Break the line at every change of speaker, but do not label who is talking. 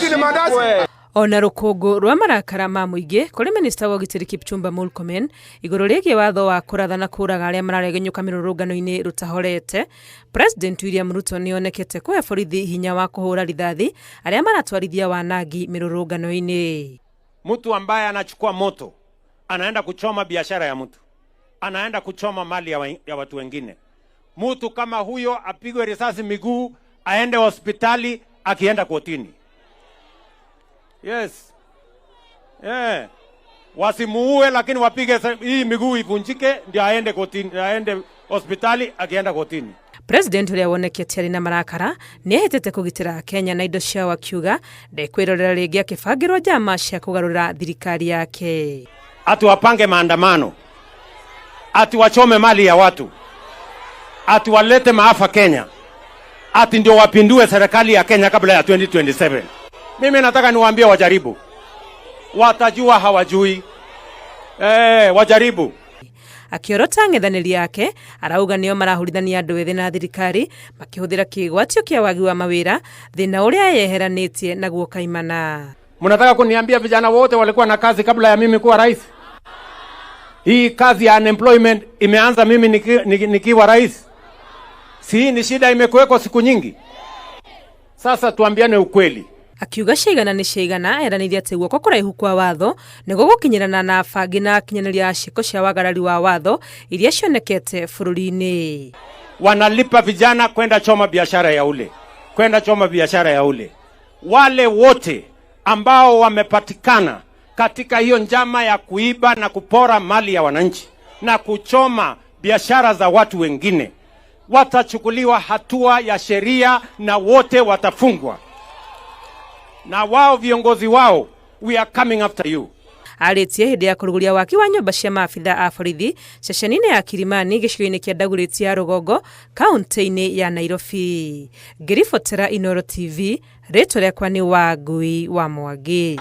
Bunduki ni mandazi.
Ona rũkũngũ rwa marakara ma mũingĩ kũrĩ minista wa ũgitĩri Kipchumba Murkomen igũrũ rĩgiĩ watho wa kũratha na kũraga arĩa mararegenyũka mĩrũrũngano-inĩ rũtahorete, President William Ruto nĩ onekete kũhe borithi hinya wa kũhũra rithathi arĩa maratwarithia wanangi mĩrũrũngano-inĩ.
Mtu ambaye anachukua moto anaenda kuchoma biashara ya mtu, anaenda kuchoma mali ya watu wengine. Mtu kama huyo apigwe risasi miguu, aende hospitali akienda kotini. Yes. Yeah. Wasimuue, lakini wapige hii miguu ivunjike ndio aende kotini, aende hospitali akienda kotini.
President ũrĩa wonekete arĩ na marakara nĩ ehĩtĩte kũgitĩra Kenya na indo ciao, akiuga ndekwĩrorera rĩngĩ akĩbangĩrwo njama cia kũgarũra thirikari yake.
Ati wapange maandamano, ati wachome mali ya watu, ati walete maafa Kenya, ati ndio wapindue serikali ya Kenya kabla ya 2027. Mimi nataka niwaambie wajaribu, watajua hawajui. Wajaribu.
Akĩorota ng'ethanĩri yake, arauga nĩo marahũrithania andũ ethĩ na thirikari makĩhũthĩra kĩgwatio kĩa wagi wa mawĩra, thĩna ũrĩa yeheranĩtie naguo kaimana.
Mnataka kuniambia vijana wote walikuwa na kazi kabla ya mimi kuwa rais? Hii kazi ya unemployment imeanza mimi nikiwa rais? Si hii ni shida imekuweko siku nyingi? Sasa tuambiane ukweli.
Akiuga ciigana nĩ ciigana, eranĩire atĩ guoko kũraihu kwa watho nĩ gũgũkinyĩrana na bangi na akinyanĩria a ciĩko cia wagarari wa watho iria cionekete bũrũri-inĩ.
Wanalipa vijana kwenda choma biashara ya ule, kwenda choma biashara ya ule. Wale wote ambao wamepatikana katika hiyo njama ya kuiba na kupora mali ya wananchi na kuchoma biashara za watu wengine watachukuliwa hatua ya sheria na wote watafungwa. Na wao viongozi wao, we are coming after you.
Arĩtie hĩndĩ ya kũrugũria waki wa nyũmba cia maabitha a borithi ceceni-inĩ ya Kilimani, gĩcigo-inĩ kĩa Dagoretti ya rũgongo, kaunti-inĩ ya Nairobi. Ngĩribotera Inooro TV, rĩtwa rĩakwa nĩ Wangui wa Mwangi.